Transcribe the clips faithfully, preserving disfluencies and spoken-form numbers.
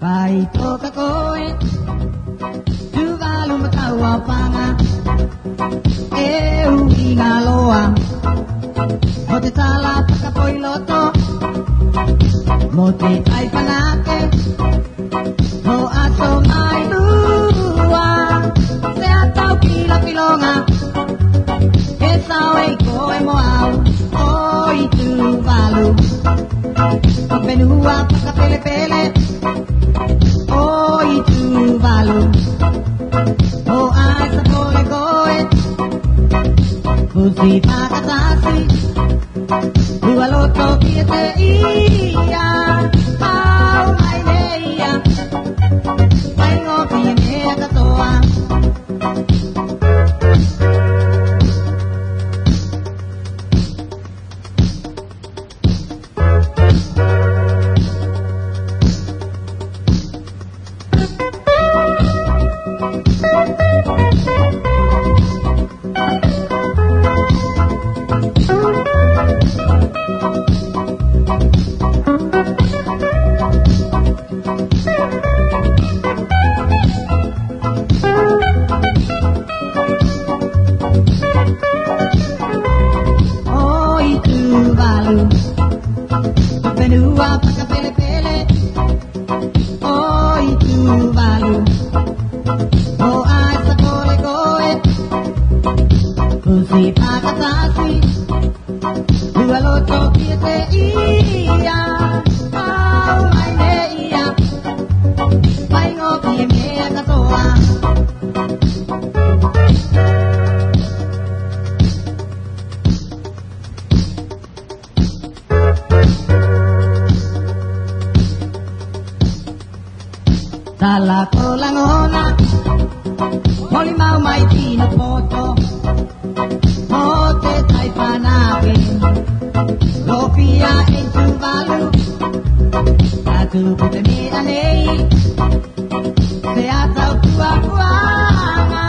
Faitoka koe Tuvalu mo tau aofaga, e uiga loa mo te tala fakapoiloto mo te tai fanake. Mo aso mai lua se a tau filofiloga, e sao ei koe mo au o i Tuvalu. O fenua fakapelepele o i Tuvalu. O ai sa kole koe, fusi fakatasi, lua loto ki te ia, pau mai ne ia, mai gofi e mea katoa. O i Tuvalu, o fenua fakapelepele o i Tuvalu. O ai sa kole koe, fusi fakatasi, lua loto ki te ia, pau mai ne ia, mai gofi e mea katoa. Tala ko lagona, molimau mai tino poto mo te tai fanake, lofia ei Tuvalu, a tupu te mea nei. Se a tau tuakuaga,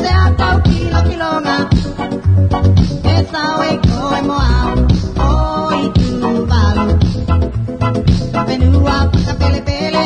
se a tau kilokiloga, e sao ei koe mo au o i Tuvalu. Fenua fakapelepele